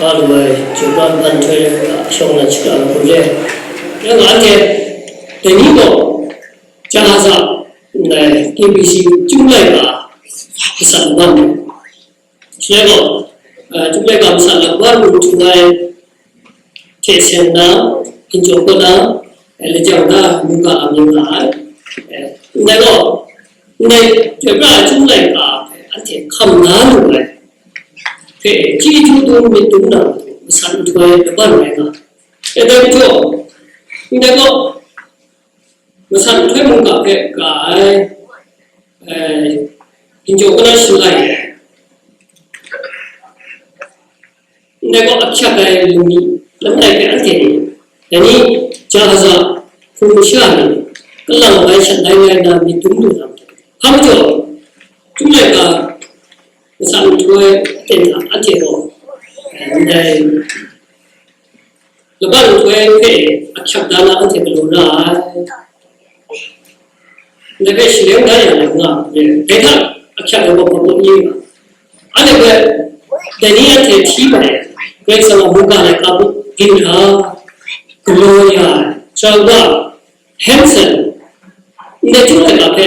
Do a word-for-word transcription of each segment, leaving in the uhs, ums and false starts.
Nga lu ai, Japan ban htoi shawng na shaka lu le. Yang anhte, dai ni gaw, Jahaza, ndai K B C chyum laika, masat ban. Shi rai gaw, eh, chyum laika masat ban lu htu ai, hte seng na, ginjaw kaw na, eh, lajang na, mungga a mying nga ai. Eh, ndai gaw, ndai chyoi pra ai chyum laika, anhte hkam na lu ai. Hpe, chyeju dum myit dum na, masat nhtoi laban rai nga. E dai majaw, ndai gaw, masat nhtoi mungga hpe ga ai, eh, ginjaw kaw na shalai ai. Ndai gaw ahkyak ai lung ni, langai hpe anhte ni, dai ni, Jahaza, hpung masha ni, kalang bai shat lai lai na myit dum lu na, hpa majaw, chyum laika, masat nhtoi aten hta anhte gaw, eh, ndai laban nhtoi hpe ahkyak da na anhte galaw ra ai. Ndai hpe shaleng da yang nga, dai hta ahkyak ai gaw hpa gaw n nga. Anhte hpe dai ni anhte hti bai, Karai Kasang a mungga laika byin hta galaw ya ai, Sharauga Hanson, ndai chyum laika hpe,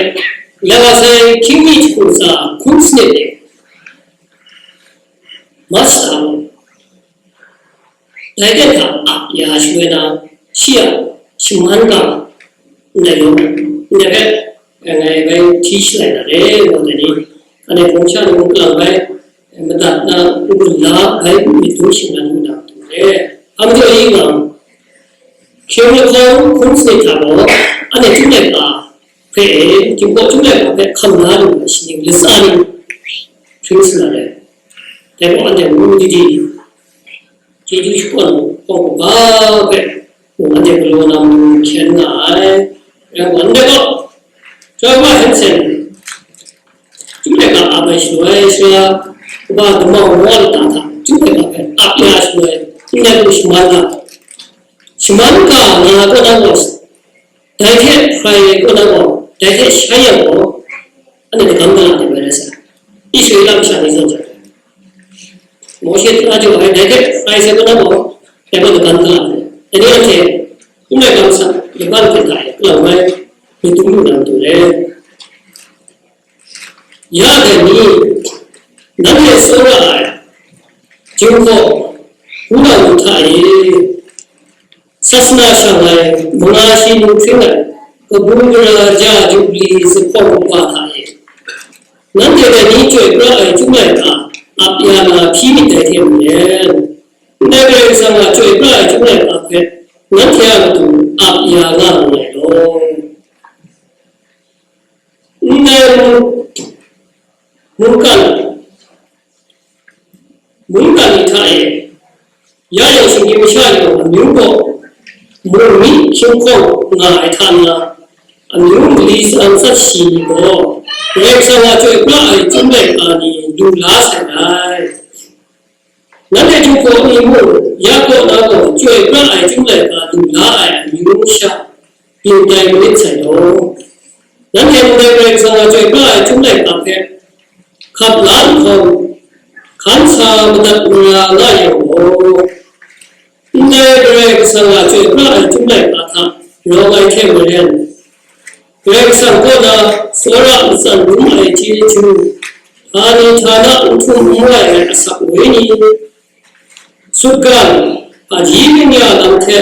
lai wa sai hkying mi jahku tsa hkun sanit e, Master, dai hte hta ap ya shaloi na, shi a shaman ga ndai yawng, ndai hpe ngai bai hti shalai na re, wa dai ni, anhte hpung sha ni mung kalang bai madat na, n-gun la bai myit dum shingran lu na matu re. A majaw yi nga, hkying lahkawng hkun sanit hta gaw, anhte chyum laika hpe, Jinghpaw chyum laika hpe hkam na lu ai shaning latsa ning hpring sa na re. Dai gaw anhte ngu didi, chyeju shakawn hpawng kaba hpe mung anhte galaw na matu hkyen nga ai. Rai nna, ndai gaw, Sharauga Hanson, chyum laika ap ai shaloi, sara kaba damau wa lata hta, chyum laika hpe ap ya shaloi, ndai gaw shaman ga, shaman ga nga kaw na gaw, dai hte hprai ai kaw na gaw, dai hte shai yang gaw, anhte dagam gala de bai rai sa. Israela masha ni zawn jang, Mawshe a jaw ai, dai hte hprai sai kaw na gaw, dai gaw dagam gala de. Dai ni anhte, n rai ga masat, laban hte hta e, galaw ai, myit dum lu na matu re. Ya dai ni, nanhte tsawra ai, Jinghpaw, Hpunau ni hta e, Sasana shang ai manga shi nu hpring ai kabu gara ja Jubli zuphpawng kaba hta e, nanhte dai ni chyoi pra ai chyum laika ap ya na hpyi myit dai hte maren, ndai Karai Kasang a chyoi pra ai chyum laika hpe nanhte a matu ap ya nga nngai law. Ndai mung, mungkan, mungkan ni hta e, ya yang shinggyim masha yawng amyu gaw, mung mi hkying hkawng nga ai hta na, amyu mali tsan tsat shi ni gaw, Karai Kasang a chyoi pra ai chyum laika ni lu la sai ai. Nanhte Jinghpaw ni mung, ya kaw na gaw, chyoi pra ai chyum laika lu la ai amyu sha, byin tai manit sai law. Nanhte ndai Karai Kasang a chyoi pra ai chyum laika hpe hkap la nhtawm, hkan sa madat mara nga yang gaw, ndai Karai Kasang a chyoi pra ai chyum laika hta rawng ai hte maren, Karai Kasang kaw na tsawra matsan dum ai chyeju, htani htana n htum n wai ai asak woi ni, sutgan, hpaji ning ya lam hte,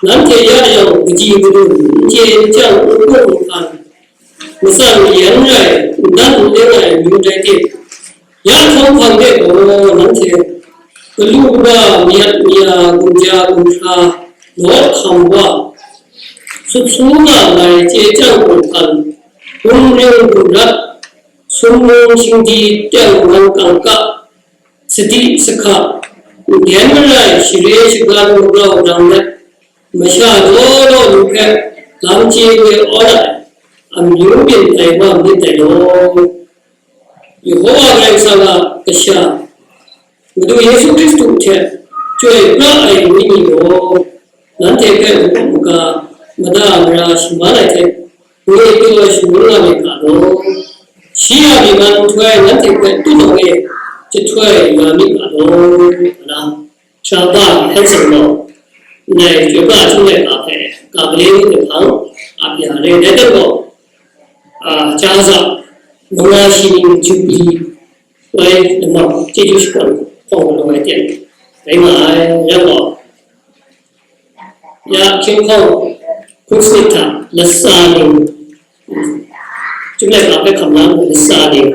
nanhte ya yang kaji kadun, n chye n chyang, n hkung n hkan, matsan n yan rai, n dan n leng ai amyu rai tim, ya hkawng hpang de gaw nanhte, galu kaba, myat maya, gumja gumhkra, lawt hkam wa, sut su nga ai chye chyang hkung hkan, gumring gumrat, sumnung shingdi teng nang kangka, sadi sahka, n-, gen marai share shagan magrau rang let, masha law law ni hpe lam chye we aw ai amyu byin tai wa myit dai law. Yehova Karai Kasang a kasha, Madu Yesu Hkristu hte chyoi pra ai wenyi gaw, nanhte hpe makawp maga mada mara shaman ai hte, ngu ai pyaw ai shangun nga myit ga law. Shi a myit man nhtoi nanhte hpe tutnawng e jahtoi nga myit ga law, nga na. Shaba Hanson gaw, ndai chyoi pra chyum laika hpe ga gale ngut ai hpang ap ya re. Dai hte gaw, a, Jahaza manga shi ning Jubili woi lamang chyeju shakawn hpawng galaw ai ten rai nga ai. Rai gaw, ya hkying hpawng hkun sanit hta latsa ning, Chyum laika hpe hkam na mung latsa ning,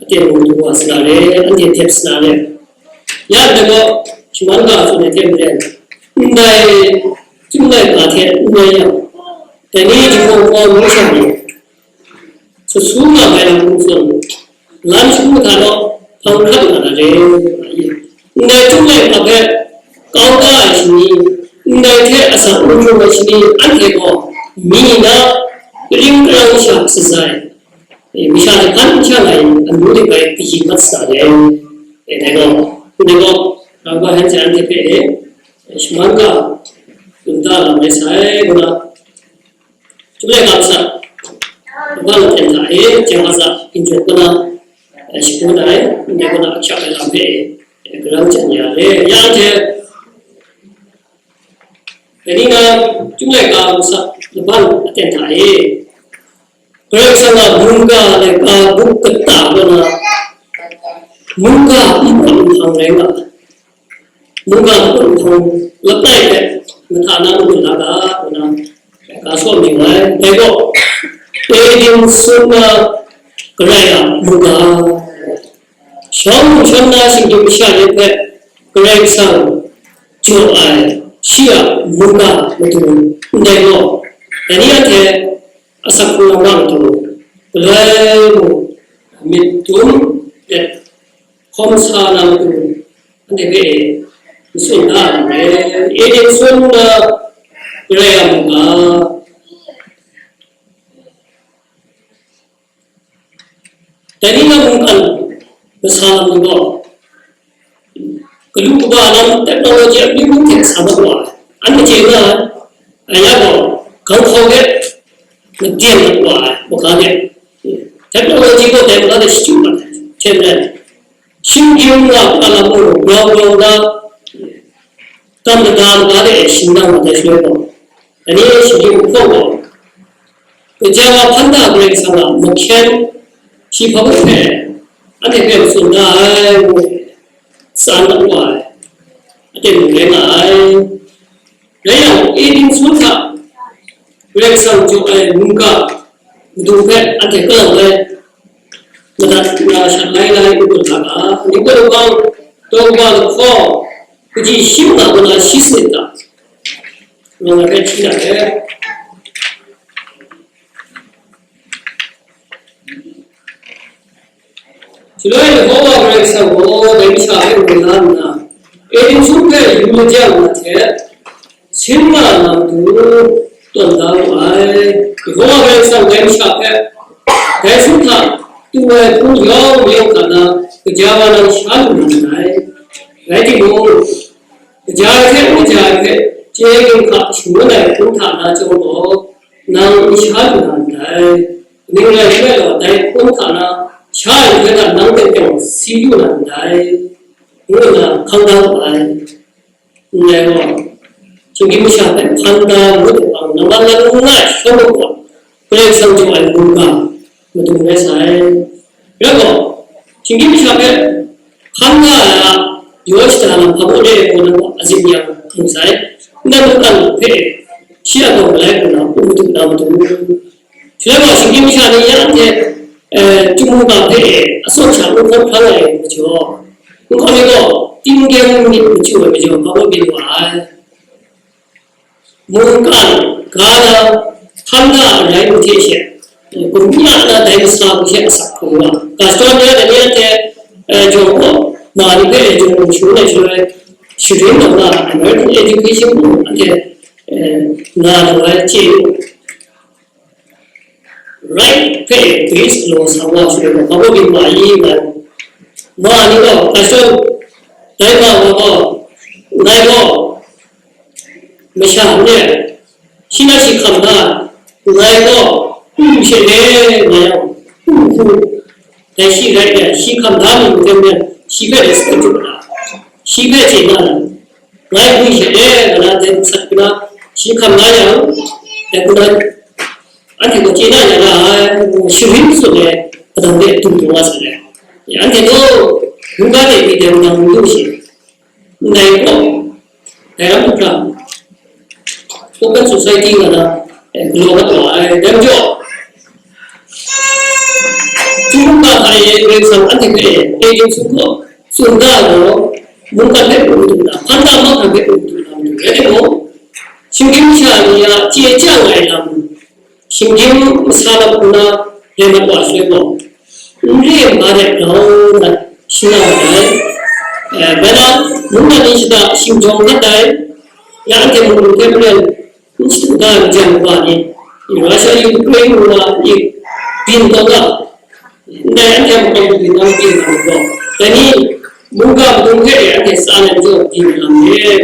aten mung du wa sa na re, anhte dep sa na re. Ya ndai gaw, shaman ga tsun ai hte maren, ndai chyum laika hte n rai yang, dai ni jahpawng hkaw ngu sha ni, sa su nga ai lam hkrum tsun, lam shagu hta naw hpang hkrat nga na re, nga i. Ndai chyum laika hpe kau da ai shani, ndai hte asak n hkrung ai shani, anhte gaw mi na karing karang sha shatsai, e, masha jahpan n sha ai anu de bai kayin mat sa le. E, dai gaw, ndai gaw, Rangwa Hanson anhte hpe e, shaman ga, dum da lam rai sai, ngu na, Chyum laika masat, Laban laten hta e, Jahaza ginjawng kaw na, e, shagun ai, ndai kaw na ahkyak ai lam hpe, e, karang jan ya re. Ya anhte, dai ni na, Chyum laika masat, Laban laten hta e, Karai Kasang a mungga laika buk kata kaw na, mungga npawt nhpang rai nga ai. Mungga hpung hpung langai hpe mahta na mung la ga, ngu na, ga sawm yu ai. Dai gaw, Eden sum na Karai a mungga, shawng shawng na shinggyim masha ni hpe Karai Kasang jaw ai shi a mungga matu ndai gaw, dai ni anhte asak hkrung ai wa matu, galoi mung myit dum let hkawm sa na matu, anhte hpe n tsun da ai lam rai. Eden sum na Karai a mungga, dai ni na mungkan masa lam ni gaw, galu kaba lam technology amyu mung hte sa mat wa ai, an maje nga ai, a ya gaw, ganghkau hte maden mat wa ai, maga de, technology gaw dai maga de shachyut mat ai, hte maren, shinggyim nga hkra lam gaw grau grau nna, kam lada maga de shing na mat ai shaloi gaw, dai ni shinggyim hpawng gaw, kaja wa hpan da Karai Kasang a mahkyen shi hpa hpe anhte hpe tsun da ai, ngu ai, tsan mat wa ai, aten mung rai nga ai. Rai yang, Eden sum hta Karai Kasang jaw ai mungga matu hpe anhte kalang ai madat na shat lai lai n gun la ga, Ningkaw Daw Bang, Daw Bang lahkawng, kaji shi mungga kaw na shi sanit hta, nang hpe hti na hte. Shaloi Yehova Karai Kasang gaw dai masha hpe woi la nna, Eden sum hpe yu lajang na hte, sin ma na matu tawn da wu ai. Yehova Karai Kasang dai masha hpe, dai sum hta tu ai hpung yawng yawng hta na, kaja wa nang sha lu na ndai. Rai timung, kaja ai hte n kaja ai hpe chye ginhka shangun ai hpung hta na chyawm gaw, nang n sha lu na ndai. Kaning rai nme law, dai hpung hta na sha ai hpe na nang teng teng si lu na ndai, ngu nna hkang da wu ai. Ndai gaw, shinggyim masha hpe hpan da ngut ai hpang, nang a lam n nga ai shawng makwa, Karai Kasang jaw ai mungga matu rai sai. Rai gaw, shinggyim masha hpe hkan nga ai a yaw shada lam hpa baw re ai gaw, nang gaw azing yang hkang sai. Ndai mungkan hpe shi a gaw malai hku na, u madu na matu. Shaloi gaw, shinggyim masha ni ya anhte, eh, chyum mungga hpe asawn sha n hkawm hprang ai majaw, n hkawm ai gaw, tinggyang myit machyu ai majaw, hpa baw byin wa ai. Mungkan ga na hkan da ai rai ngu hte she, gumya na dai masa hku she asak hkrung wa. Ga shadawn ya dai ni anhte, eh, jawng gaw, ma ni hpe jawng gaw shangun ai shaloi, sharin na American education gaw anhte, eh, na lu ai chye u. Right hpe base law sa wa shaloi gaw, hpa baw byin wa i, nga ai. Ma ni gaw, ga shadawn, dai ma wa gaw, ngai gaw, masha n re ai, shi na shi hkam da, ngai gaw, n she re, nga yang, n hku, dai shi rai re ai, shi hkam da mi maten maren, shi hpe respect jaw na, shi hpe chye na, Ngai bwi hte e, nga na dai sat kuna shi hkam nga yang, dai kuna anhte gaw chye na ya na ai, sharin sut ai, padang de du du wa sa ai. Anhte gaw, mungga de bwi dai padang du shi, ndai gaw, dai ram hkra, open society nga na, eh, galaw mat wa ai, dai majaw, Chyum mungga hta e Karai Kasang anhte hpe e, e ting sum gaw, tsun ga gaw, mungkan hpe pru du na, hpan ga mahkra hpe pru du na, rai timung, shinggyim masha ni a chye chyang ai lam, shinggyim masa lam hku na rai mat wa shaloi gaw, n re n ga de grau na shing nga mat ai. Eh, bai na, mungdan ni shada shingjawng gat ai, ya anhte mungkan hte maren, n shadu ga ai majan wa ni, Russia Ukraine wa ni byin taw ga, ndai anhte a makau byin na byin na gaw, dai ni mungga madung hte e anhte tsa na majaw byin na lam re,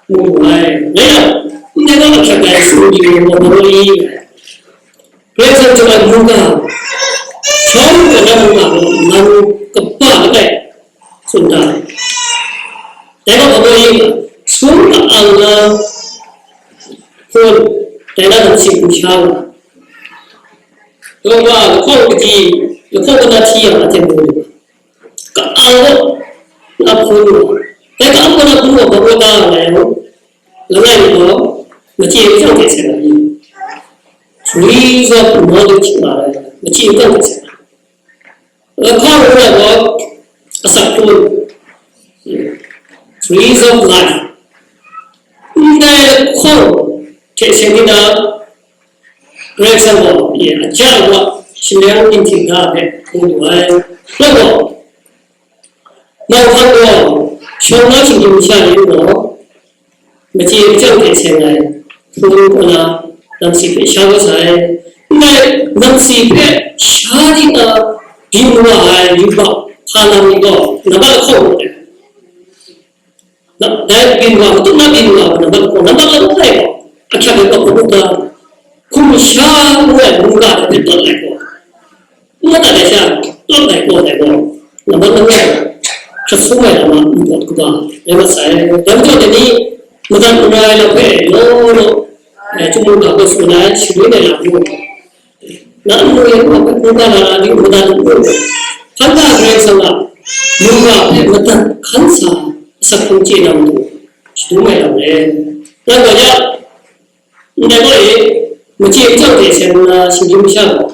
ngu mu ai. Rai yang, ndai gaw ahkyak ai su byin na gaw, Karai Kasang chyawm ai mungga, shawng kau na mungga gaw, nang kaba langai, tsun da ai. Dai gaw hpa baw yin nga, sum ka-ang na hpun, dai na lam sing hkum sha nga, daw wa lahkawng kadi, lahkawng kana hti yang a ten mu lu, ka-ang gaw na hpun nga, dai ka-ang gaw na hpun gaw hpa baw da nga yang, langai mi gaw, machye machyang hte seng ai, trees of knowledge nga ai, machye machyang hte seng ai. Lahkawng ngu ai gaw, asak hpun, trees of life. Ndai lahkawng hte seng ni na, Karai Kasang gaw, ye, a ja wa, shaleng ginhtim ga hpe hpung du ai. Ngai gaw, mauhkang gaw, shawng na shinggyim masha ni gaw, machye machyang hte seng ai, hpun kaw na, namsi hpe sha kau sai. Ndai namsi hpe sha di na, byin wa ai yubak hpa lam ni gaw, nambat lahkawng ngu ai. Na, dai byin wa, matup na byin wa, nambat lahkawng, nambat lahkawng ai gaw, ahkyak ai gaw, hpun da, hkum sha ngu ai mungga hte tawn ai gaw, N madat ai sha, tawt ai gaw ai gaw, nambat langai, hkrat sum ai lam a npawt kaba rai mat sai. Dai majaw dai ni, madat n rai ai lam hpe law law, eh, chyum mungga hpe tsun ai, sharin ai lam mung, na nnu yan hpe hkungga na na ni madat n ru, hkan ga Karai Kasang a mungga hpe madat hkan sa asak hkrung chye na matu, shadum ai lam rai. Rai gaw ya, Ndai gaw e, machye machyang hte seng nna shinggyim masha gaw,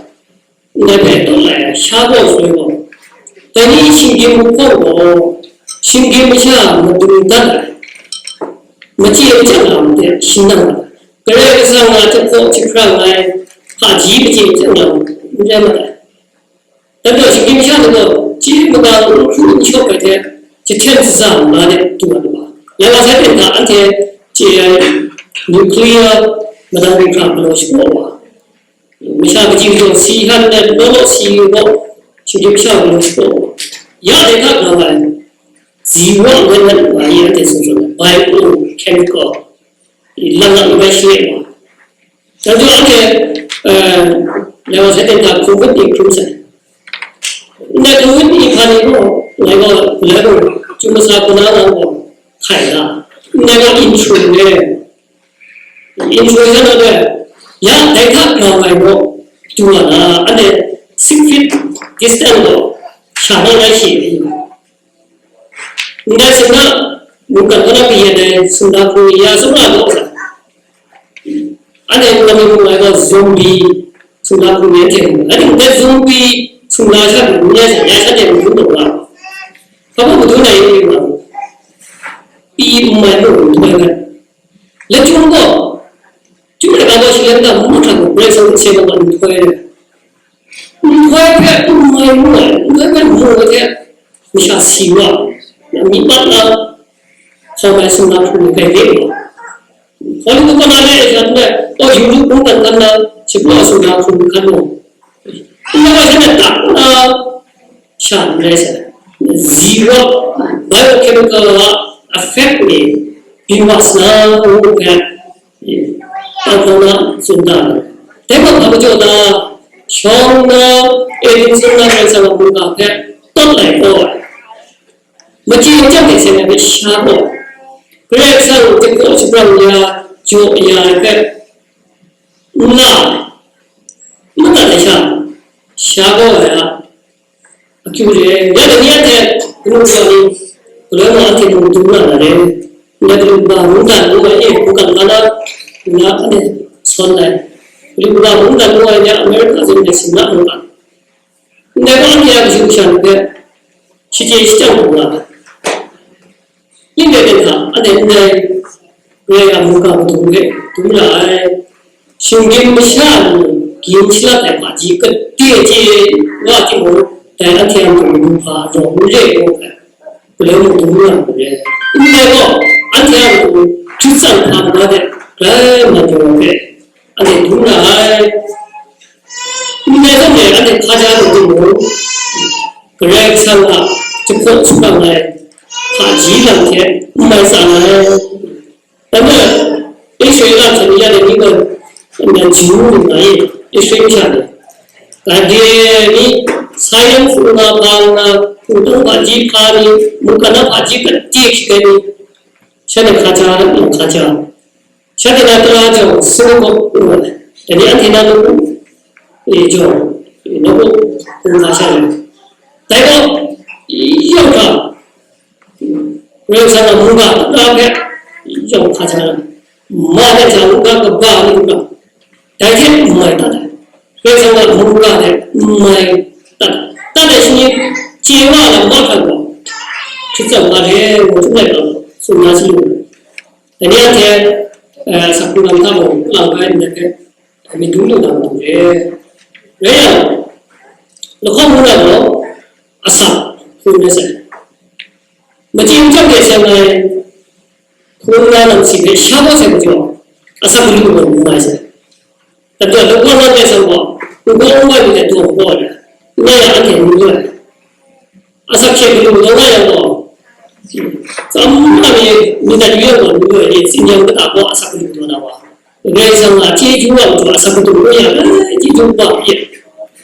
ndai hpe tawn lai ai, sha gaw soi gaw, dai ni shinggyim mahkawng gaw, shinggyim masha madun dat ai, machye machyang lam hte shingnang ai, Karai Kasang a jahpaw jahprang ai, hpaji machye machyang lam n rai mat ai. Dai majaw, shinggyim masha ni gaw, chye magang n hkru n shawp ai hte, jahten shaza nga de du ai wa, lai wa sai hte hta anhte chye ai nuclear madang hkra galaw shapraw wa, masha kaji majaw si han let law law si gaw, shinggyim masha galaw shapraw wa, ya dai hta grau ai, ziwa ngan ngan wa ye anhte tsun tsun ai, biochemical, i lang lang bai shi wa. Dai majaw anhte, eh, lai wa sai hte hta Covid ni hkrum sai. Ndai Covid ni hpa ni gaw, ngai gaw, galai gaw, chyum masa kaw na nang gaw, hkai la. Ndai gaw intro re. Intro sha na gaw, ya dai hta grau ai gaw, du wa na, anhte six feet distance gaw, sha na rai shi. Ndai seng na, mungkan kaw na kayin ai sumla hkrung ni ya sumla gaw sa. Anhte nang myit mung ai gaw zombie sumla hkrung ni anhte mu. Anhte ndai zombie sumla sha ni, ya sha, ya sha de mu daw ga. Hpa mung madun ai ni wa. Pyi n mai mung n htoi ai. Lachyum gaw, Chyum laika gaw shi laika mahkra gaw Karai Kasang hpung se gaw n htoi ai. Nhtoi hpe n mai mu ai, nhtoi hpe mu ai hte masha si wa, myi mat na, hkawm ai sumla hkrung ni grai re wa. Hkawng ni kaw na le e sha n rai, aw, yu lu hkungdan hkan na, shi pru a sumla hkrung ni hkan mu. N rai wa sha na tak na, sha n rai sai. Zi wa, biochemical a effect ni, byin wa sa na, ngu hpe, Tang hkawng na tsun da ai. Dai gaw hpa majaw ta, shawng na, Eden sung na Karai Kasang a mungga hpe tawt lai gaw ai. Machye machyang hte seng ai hpe sha gaw ai. Karai Kasang hte hkaw shaprang ya, jaw ya ai hpe, nna, madat ai sha, sha kau ai a, akyu re. Ya dai ni anhte, kanu wa ni, galoi mung anhte mung dum na na re. Ndai galu ba mungdan ngu ai e, mungkan ga na, nga anhte sawn ai. Galu ba mungdan ngu ai ni a America zawn de sin na mungkan. Ndai gaw anhte a kashu kasha ni hpe shachye shajang hkrum nga ai. Ning dai hta, anhte ndai Karai a mungga madung hpe dum ra ai. Shinggyim masha ni gyin shalat ai hpaji gade chye wa timung, dai anhte a matu madu hpa rawng n re ai, galoi mung dum ra ai. Ndai gaw, anhte a matu hkrit tsang hpa mada de, grai man jaw ai hpe, anhte dum ra ai. Ndai gaw, anhte hkaja lu timung, Karai Kasang a jahpaw jahprang ai hpaji lam hte n mai tsan ai. Dai majaw, Israela hte ni ya de ni gaw, nna Ju lu nga ye, Israel masha ni. Gade ni, sayan hpung nga, hpa nga, hpung tawng hpaji hpa ni, mungkan na hpaji gade hkrit ai ni, shanhte hkaja, nna hkaja. Shanhte na tara jawng, sinagog ngu ai. Dai ni anhte na nawku, e, jawng, e, nawku hpung hkaja ai. Dai gaw, yawng hkra, Karai Kasang a mungga kata hpe yawng hkaja ai, ma de hta mungga kaba ni hkra, dai hte n mai dat ai, Karai Kasang a mungga hte n mai dat ai, dat ai shani chye wa ai lam mahkra gaw, hkrit tsang wa hte ngu tsun ai lam tsun na sayu, dai ni anhte, eh, asak hkrung lam hta mung lang ai ndai hpe, myit dum lu na matu re. Rai yang, lahkawng ngu na gaw, asak hkrung rai sai. Machyi machyang de seng ai hpung na lam si hpe sha kau sai majaw, asak galu gaw n mai sai. Dai majaw, lungkau na de seng gaw, lungkau n mai mi hte daw kau ai, n rai yang anhte n lu ai. Asak hte galu daw nga yang gaw, tsam na mi, mi dat yu yang gaw, lu ai ni, tsin-yam kata gaw asak galu daw na wa. Karai Kasang a chyeju wa majaw asak galu daw ya, eh, chyeju wa ye.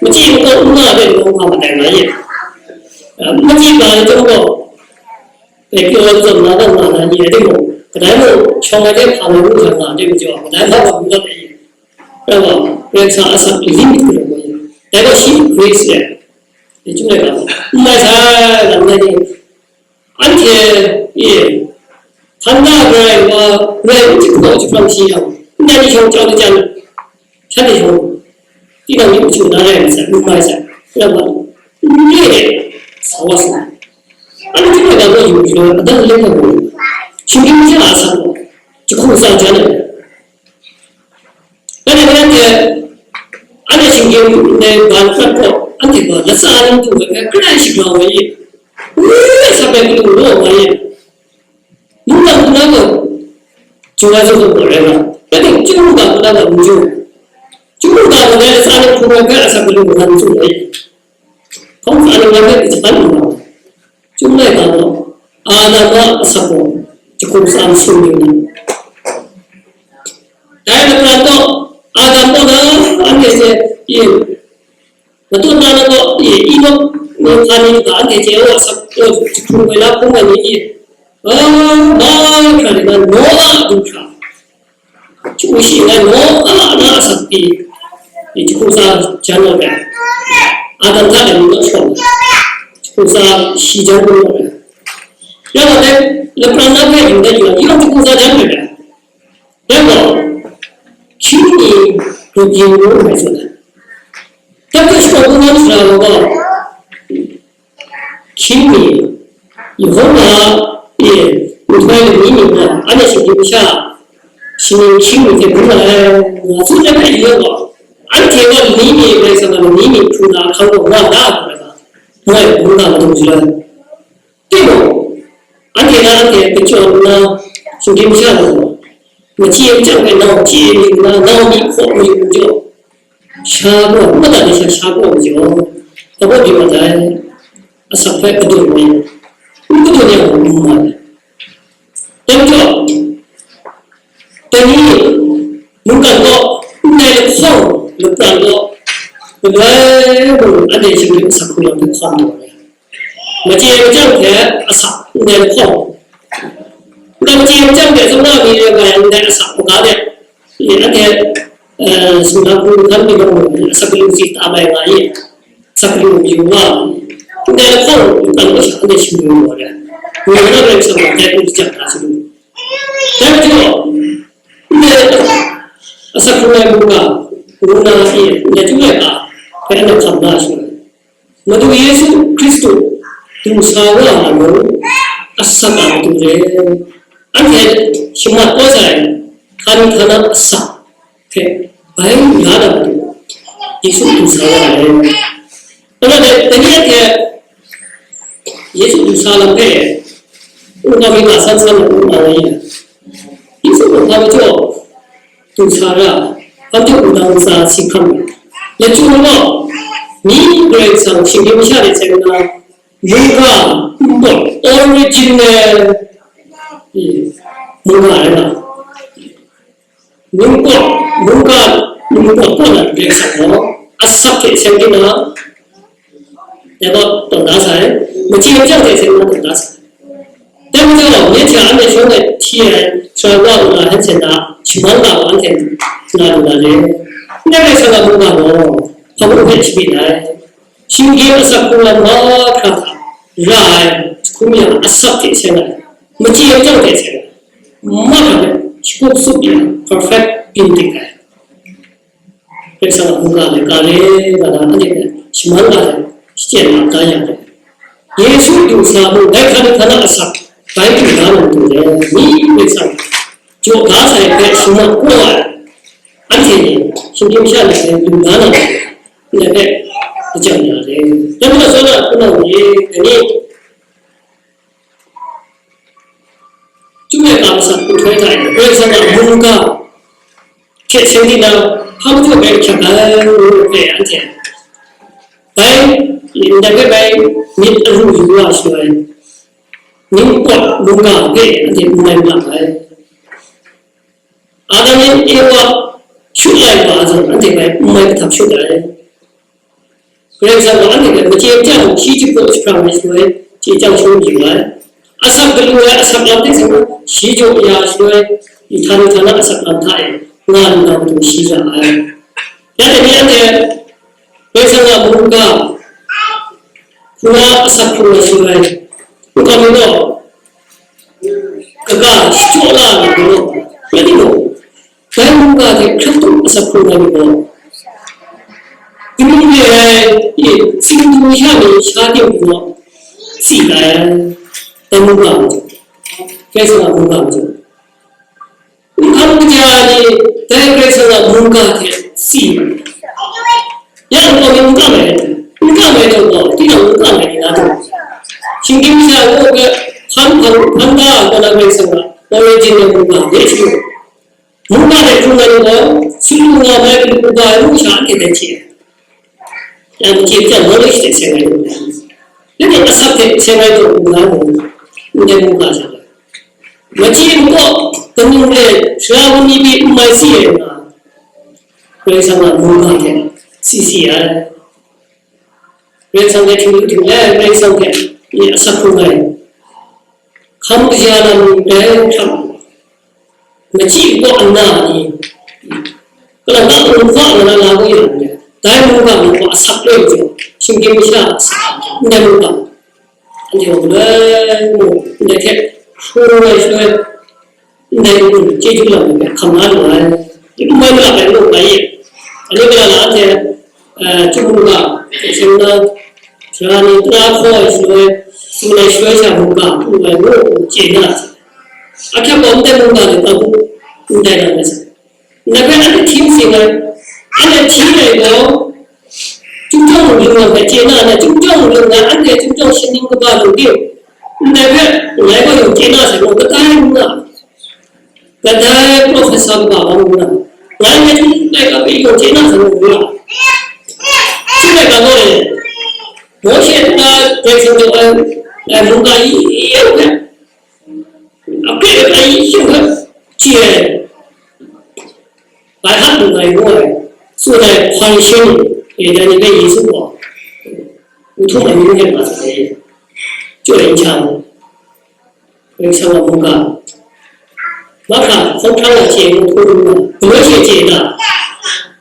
Machyi makau n nga ai hpe lawng nga matai nga ye. Ah, machyi ga ai chyawm gaw, dai pyaw tsawm na gaw nga na ni ai timung, kadai mung shawng ai hte hpang ai ngu jang nga ai majaw, kadai hpa gaw n rawt ai ye. Rai wa, Karai Kasang a asak limit galu gaw ye. Dai gaw shi grace le. Dai chyum ai ga gaw, n mai sai, lam ngai ni. Anhte e, hkan da garai wa, garai n jahpraw jahprang shi yang, ndai ni shawng jau lajang, shanhte shawng, tinang ni majaw na rai masat, n mai sat, rai wa, n re de, sa wa sa. Anhte hkrai ga gaw yu hkrai, adan leng na gaw, shinggyim masha a asak gaw, jahku tsa jan ai. Dai ni anhte, anhte shinggyim ndai ban prat gaw, anhte gaw latsa lam hku hpe hkrai shagrau ai ye. Woi, asak bai galu law nga ye. Mungdan hku na gaw, jung ai zawn gaw rai nga, rai timung, chyum mungdan hku na gaw n jung. Chyum mungdan hku na latsa lam hku hpe hkrai asak galu nga n jung ai ye. Hkawng hkra ningnan hpe kaja lu ai, chyum laika gaw, Adam a asak gaw, jahku tsa masun yu ai. Dai lapran gaw, Adam gaw na, anhte hte, e, matut na gaw, e, Enok, Nohpa ni hta anhte hte asak gaw, jahku woi la hpung ai ni, e, a, mahkra ni na, Noa du hkra. Chyu shi ngai Noa na asak pyi, jahku tsa jan lawt ai. Adam hta gaw ni naw shawng, jahku tsa shi jan gun lawt ai. Ya gaw dai, lapran na hpe yu dat yu ai, yawng jahku tsa jan mat ai. Ya gaw, hkying ni grup yin ngu ai tsun ai. Dai hpe shakawn kungdawn sara wa gaw, hkying ni, Yehova e nhtoi lani ni gaw, anhte shinggyim masha, shaning hkying ni hte bung ai, nga tsun ai hpe yu yang gaw, anhte gaw lani ni, Karai Kasang a lani ni hpru na ahkang gaw nga da ai hkra, ngai bung nga madung shaloi. Timung, anhte na anhte kachyaw nna, shinggyim masha gaw, machye machyang hpe nau chye mayu nna, nau myi hkaw mayu majaw, sha gaw, n madat ai sha sha gaw majaw, hpa baw di wa dai, asak hpe kadun ai, n kadun yang gaw n mai. Dai majaw, dai ni, mungkan gaw, ndai lahkawng lapran gaw, galoi mung anhte shinggyim asak hkrung lam hpe hkawm taw ai. Machye machyang hte asak ndai lahkawng, ndai machye Chyang de, zung na mi re ga yang dai asak hkungga de, ye anhte, eh, sumla hku hkan mi dawng, asak galu si ta bai nga ye, asak galu mi wa, ndai hkawng kan wa sha, anhte shing wa de, ngu na rai sa ma, dai hku chyang ta su. Dai majaw, ndai asak hkrung ai mungga, ngu na ye, ndai chyum ai ga, hpe anhte hkam na su. Madu Yesu Hkristu du sa wa ai mung, asak a matu re. Anhte shamat kau sai, hkan hkan a asak hte bai lu la na matu, Yesu du sa wa ai. Nang dai, dai ni anhte Yesu du sa lam hpe, ngu ga mi ga san san na ngu ma ai. Yesu du sa majaw, du sa ra, hpa majaw wudang ntsa si hkam ai. Lachyum gaw, ni Karai Kasang shinggyim masha de tsen nna, mungga npawt, original, eh, mungga rai nga. Npawt, mungga npawt kaw na Karai Kasang gaw, asak hte seng di na, dai gaw tawn da sai, machyi machang hte seng na tawn da sai. Dai majaw, nye hte anhte shawng e hti ai, sara wa u na hten hten hta, shaman ga wa anhte na lu na le. Ndai Karai Kasang a mungga gaw, hpa mung hpe shabyin ai. Shinggyim asak hkrung lam mahkra hta ra ai, jahkum ya asak hte seng ai, machyi machang hte seng ai, mahkra hpe shakup tsup ya, perfect byin dik ai. Karai Kasang a mungga hpe ka re, ga na anhte hpe shaman ga ai, shachyen ap da ya ai. Yesu du sa mung, dai hkan hkan a asak, bai du da na matu re, mi Karai Kasang jaw da sai hpe shamat kau ai, anhte ni shinggyim sha ni hpe lu da na matu, ndai hpe lajang ya re. Dai majaw, saw na hpunau ni, dai ni, Chyum ai ga masak nhtoi hta e, Karai Kasang a mungga hte seng di na, hpa majaw bai hkyak ai, ngu ai hpe anhte bai, ndai hpe bai myit aru yu wa shaloi, npawt mungga hpe anhte n mai ma ai. Adam yan Ewa shut lai wa zawn, anhte bai n mai kahtap shut ai. Karai Kasang gaw anhte hpe machye chyang shi jahpaw jahprang ai shaloi, chye chyang shangun yu ai. Asak galu ai asak lam hte seng na, shi jaw ya shaloi, ihtan ihtan na asak lam hta e nga lu na matu shi ra ai. Ya dai ni anhte Karai Kasang a mungga hkuna asak hkrung ai shaloi, ngu ga mi gaw, kaga shachyaw la ai ni gaw, rai timung, dai mungga hte hkrat tup asak hkrung ai ni gaw, kaning re ai, i, singdu sha ni sha ting gaw, si ai, dai mungga majaw, Karai Kasang a mungga majaw. N hkam kaja ni dai Karai Kasang a mungga hte si ai. Ya n hkam n kam ai, n kam ai gaw, tinang n kam ai ni na taw? Shinggyim masha ngu ga hpan hpan hpan da ai kaw na Karai Kasang a original mungga de shi. Mungga de hkrung ai ni gaw, si lu nga mai galu ga ai mung sha anhte dai hte ai. Yang machye hte knowledge hte seng ai lu ai. Nanhte asak hte seng ai taw lu na mung, ndai mungga hta. Machye makaw, kaning re, sara wun ni pyi n mai si ai nga, Karai Kasang a mungga hte si si ai. Karai Kasang hte htinglu htinglai, Karai Kasang hte asak hkrung ai. Hkam kaja lam ni rai hkram, machyi kaw nna ni, kalang ka mungga nga na la kau yang, dai mungga ni gaw asak loi majaw, shinggyim masha a asak, ndai mungga, anhte gaw galoi mu, ndai hte hkrung ai shaloi, ndai mung chyeju lam ni hpe hkam la lu ai, n mai malap ai mung rai ye. Ani gara la anhte, eh, chyum mungga, hte seng na, sara ni, tara hkaw ai shaloi, tsun ai shaloi sha mungga, pru ai ngu, chye na, ahkyak gaw ndai mungga ni kabu, ndai lam ai sa. Ndai hpe anhte hti n sing ai, anhte hti ai gaw, Chyum chyawm lung lam hpe chye na, na chyum chyawm lung na, anhte chyum chyawm shaning kaba lung ting, ndai hpe ngai gaw yawng chye na sai gaw, kadai n nga, kadai professor kaba wa n nga, ngai hpe chyum laika hpe yawng chye na sai gaw n nga. Chyum laika gaw e, Mawshe nta Karai Kasang jaw ai, ai mungga yawng hpe, a hpe ai yawng hpe chye ai. Bai hkat lu ai ngu ai, tsun ai hkawng shing e, dai ni hpe Yesu gaw, n htum ai mying hte ma sa ai, chyoi n shang, Karai Kasang a mungga, Mahkra hkawm hkrang ai hte mung hkrum nna, galoi she chye na,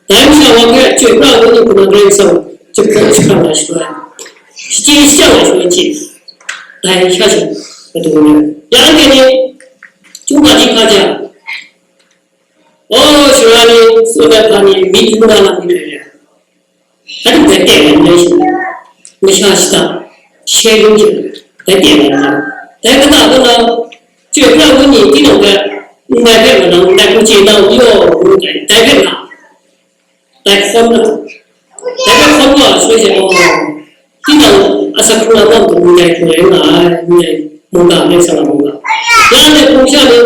dai masha wa hpe chyoi pra ai Wenyi hku na Karai Kasang chyahpawng jahprang ai shaloi, shachye shajang ai shaloi chye, dai sha shing matu ni, ya anhte ni, chyum hpaji hpaja, o, sara ni, tsun ai hpa ni, myit lu na lam ni hkrai re ai. Anhte dai teng ai ndai shi, masha shada, she lu hte, dai teng ai ndai. Dai kata kaw na, chyoi pra ai Wenyi tinang hpe, ndai hpe manang, ndai hku chye na u yaw, ngu dai, dai hpe na, dai hkawm na, dai hpe hkawm wa, shaloi she, oh, tinang asak hkrung ai bam hku ndai hku rai nga ai, ndai mungga, ndai sa na mungga. Ya ndai hpung sha ni,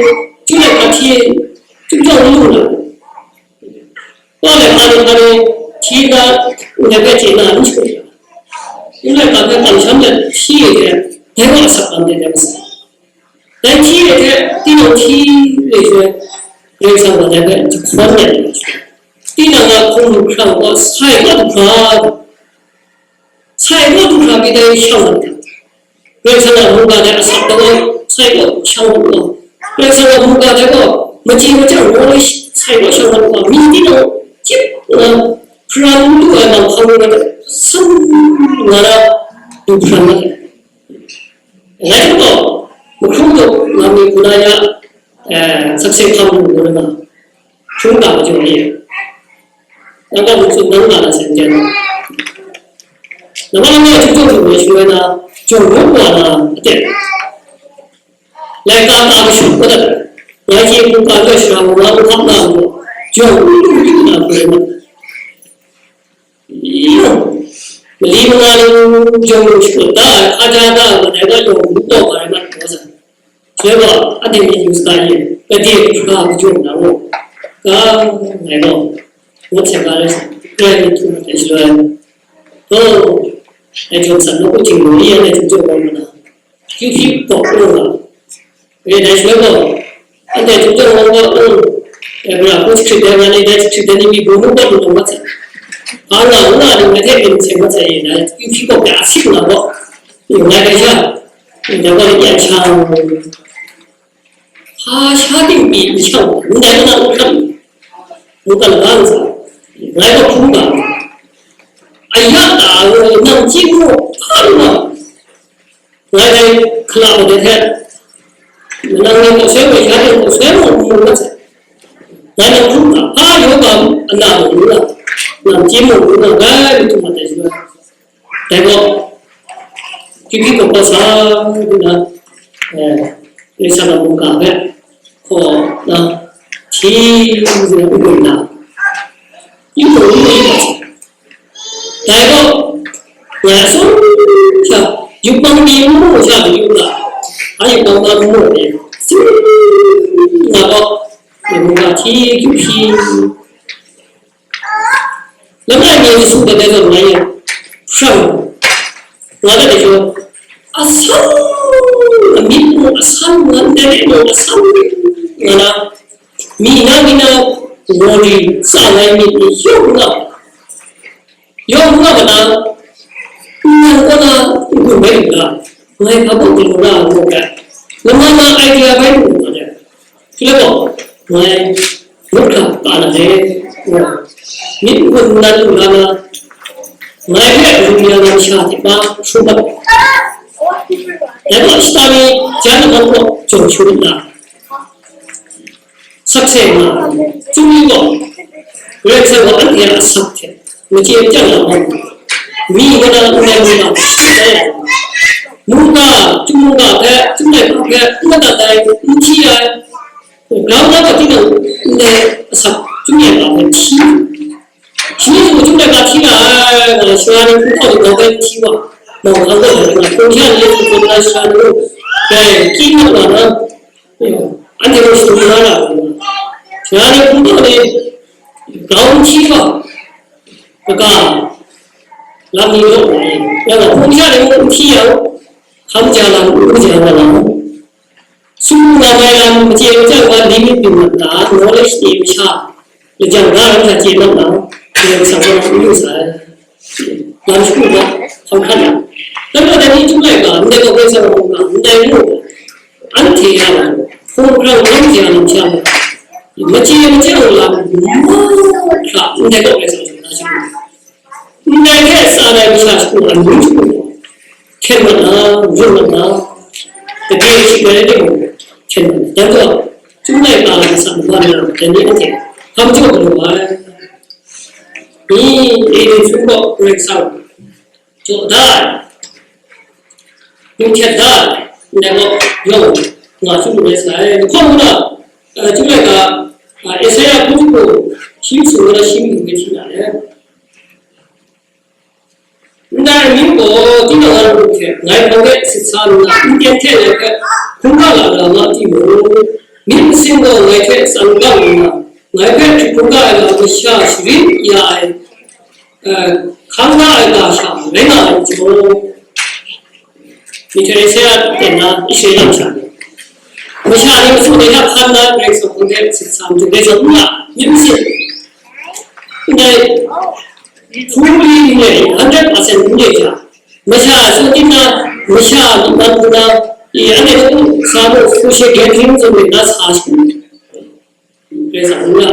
chyum ai hpa hti, chyum jawng lu na, Wa lai hpa ni hpa ni hti na, ndai hpe chye na, n chye. N rai hpa hpe kamsham let hti e hte, dai wa asak lam de dai masai. Dai hti e hte, tinang hti re joi, Karai Kasang gaw dai hpe jahkawn let ai shaloi, tinang a hkum hkrang gaw sai kaw du hkra, Sai kaw du hkra pyi dai shang mat ga. Karai Kasang a mungga dai asak gaw sai kaw shang mat ga. Karai Kasang a mungga dai gaw machye machyang gaw sai kaw shang mat ga. Mi tinang chyip nna hparan lu ai manghkang ni san nga na du hparan mat ai. Rai nme law, mahkrum dawk nga mi hku na ya, eh, sakse hkam lu ngu na, hkrum ga majaw ni, nang ga mung tsun nang nga na sai n jan. Namai namai chyum chyum lu ai shaloi na, jawng mung wa na aten, laika ka mashut kau dat ai, ngai hte mungga jaw shara wa na nhkap na majaw, jawng lu lu na hkrum ai. Mali manga ni jawng lu shakut da ai, hkaja da ai, dai ga jawng lu taw ga rai mat, ngu sa. Shaloi gaw, anhte myit yu saga ye, gade hkra kajawng na gaw, ka ngai gaw, ngut sai ga rai sa, grai myit htum mat ai shaloi, oh, dai jawng san nawku htingnu ni yan dai jawng jawng gaw ngu na, kyu hpyi gaw ngu na, Re dai shaloi gaw, anhte Hkristu wang gaw, um, Ebra hku jahkrit ai wa ni, dai jahkrit ai ni mi bum mung gaw lu taw mat sai. Hpa nga, ngu nga ni, ngai hte rim seng mat sai, dai kyu hpyi gaw, ga sik nga gaw, yu ngai dai sha, dai gaw, ya shang, hpa sha ting pyi n shang, ndai na n hkan, n hkan ga n sa, ngai gaw hpung ga, a ya ta, nang chyi mu, hpa lu nga, Ngai dai hkala wa de hte, nang ni kaw soi gaw, sha de kaw soi gaw, ngu mat sai. Ngai nang hkrum ga, hpa yaw ga, ana mung ngu ga, nang chye mung ngu ga, ngai myit htum mat ai shaloi. Dai gaw, kyu hpyi gaw kau sa, ngu na, eh, Karai Kasang a mungga hpe, hkaw na, hti ngu na, n gun na, yu gaw, yu gaw, yu gaw, Dai gaw, ngai a sum sha, yupmang ni n mu sha yu ga, a yupmang ga n mu ni, sum nga gaw, ngai mung ga hti kyu hpyi. Langai mi ni su dat ai zawn ngai yang, hprang, nga dat ai jaw, asan, amyit mung asan, nga ndai mung asan, nga na, mi na, mi na, ngaw di, tsa ngai myit ni yawng nga. Yawng nga ma na, nnan kaw na n-gun bai lu ga, ngai hpa baw galaw na n-gun ga, lama na idea bai lu ga, shi la gaw, ngai ngut hkra ka na le, nga, myit n-gun nnan lu na na, ngai hpe lu ya na masha hte pa hkrum mat ai. Dai gaw shata ni jan lahkawng kaw jaw shut nna, Sakse nga, Chyum ni gaw, Karai Kasang gaw anhte a asak hte machye machyang na hkawm, mi ngu na n rai ngu na, mungga, Chyum mungga hpe, Chyum laika hpe, n madat ai, n hti ai, grau na gaw tinang ndai asak, Chyum laika hpe hti. Shi ni mung chyum laika hti na ai, nga, sara ni hpung tau ni grau bai hti wa, mawng hkang gaw nga, hpung sha ni hpung hkang na sara ni mung, dai, kyi mat wa na, anhte mung shadum na ra, sara ni hpung tau ni grau n hti wa, kaga, lam ni law wa, ya nga, hpung sha ni mung n hti yang, hkam ja lam, n ja wa lam, Sum nga mai lam, machye machyang wa limit byin mat na, knowledge ni masha, lajang ga ram sha chye mat na, Karai Kasang gaw n yu sai. Lam shagu ga, hkam hkan na. Dan gaw, dai ni Chyum laika, ndai gaw Karai Kasang a mungga, ndai mung, anhte ya na, hpung hkrang hkam hte a lam sha, machye machye ai lam mahkra ndai kaw Karai Kasang jaw da shagu, ndai hte tsan ai masha shagu amyu shagu gaw, hkyen mat na, n-gun mat na, gade shing rai timung, hkyen mat na. Dai majaw, Chyum laika a asak mama ni, dai ni anhte hkam jaw galaw ai. Ni, Eden hpung kaw Karai Kasang jaw da ai, mung hkyet da ai, ndai gaw yawng nga hkrum lu ai sai. Lahkawng nna, eh, Chyum laika, ah, Esaia hpung hkru shi masum ngu na shi matu hpe hti na le. Ndai amyu gaw tinang a lam hte ngai hpang de sit sa nna, n-yen hte ngai hpe hkungga la na nga timung, myit masin gaw ngai hte tsan gang nna, ngai hpe hkungga ai lam masha sharin ya ai, eh, hkang da ai ga sha rai nga ai majaw, Myihtoi Esaia ten na Israela masha ni, masha ni matsun ai hta hkan na Karai Kasang hpang de sit sa majaw, Karai Kasang n nga, myit masin, ndai, fully n le, hundred percent n le hta, masha tsun tim na, masha myi man hku na, i, anhte matu sa mu, social gathering zawn de na sa shagu, Karai Kasang n nga.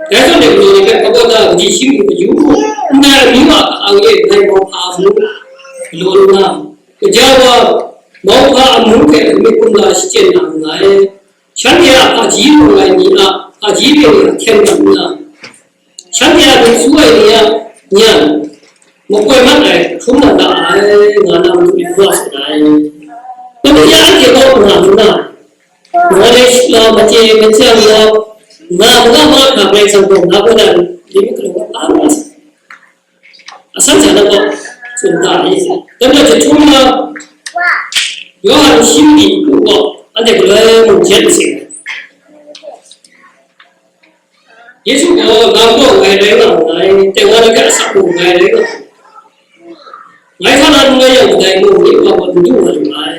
Dai zawn de, manu ni hpe hpa kau da, kaji shi mung kayu u, ndai amyu a ka-ang e ndai mauhpa amu galaw nna, gaja wa mauhpa amu hte lamik kumla shachyen na nngai. Shanhte a hpaji hpung ai ni a hpaji hpe ni a hkyen mat nna, shanhte a lut su ai ni a nyan makoi mat ai hkrum na ra ai, nga na matu ni wa tsun ai. Madu ya anhte gaw nga lu na, knowledge law, machye machyang law, nga ma nga mahkra Karai Kasang gaw nga gaw dan, limit galaw wa, a nga sa. Asan sha na gaw tsun da ai. Dai majaw, jahtum na Yawhan shi matu gaw anhte galoi mung jet masing ai. Yesu gaw, "Nang gaw ngai rai nga nngai, tengwa na hpe asak mung ngai rai nga nngai. Ngai hta na n rai yang kadai mung, nye Wa gaw n du wa lu ai."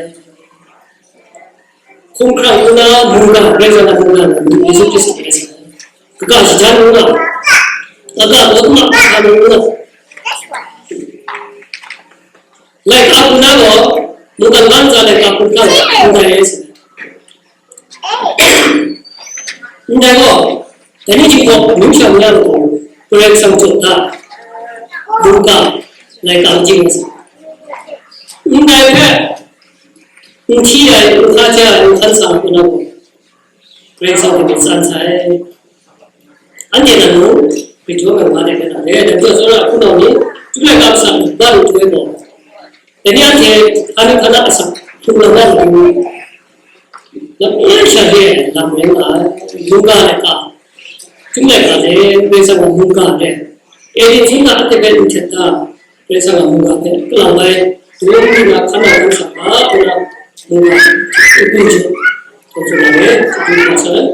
Hkumhkrang ngu na mungga, Karai Kasang a mungga, Yesu Hkristu rai sa ai. Kaga shajan ngu na, kaga gaw kuma hkam ngu na. Laika hku na gaw, mungkan ga ntsa laika hku hkang ndai ai sa. Ndai gaw, dai ni chyawm gaw, amyu sha mung ya gaw, Karai Kasang jaw da, mungkan, laika majing ai sa. Ndai hpe, n hti ai, n hkaja ai, n hkan sa ai hku na gaw, Karai Kasang hpe tsan sai. Anhte nan mung, grai jaw ai wa de hpe na re, dai majaw tsawra hpunau ni, Chyum laika masha ni, na lu hkrum ai gaw, dai ni anhte hpa ni hpa na asak hkrung na nga matu, lam sha re ai lam rai nga ai, mungga laika, Chyum laika de, Karai Kasang a mungga de, Eden hpung na anhte hpe n htet da, Karai Kasang a mungga hpe, ka lau ai, dum nna hkan nau hkan sa ga, nna mungga, n gun jaw, hkawm tsun na re, n gun jaw sai.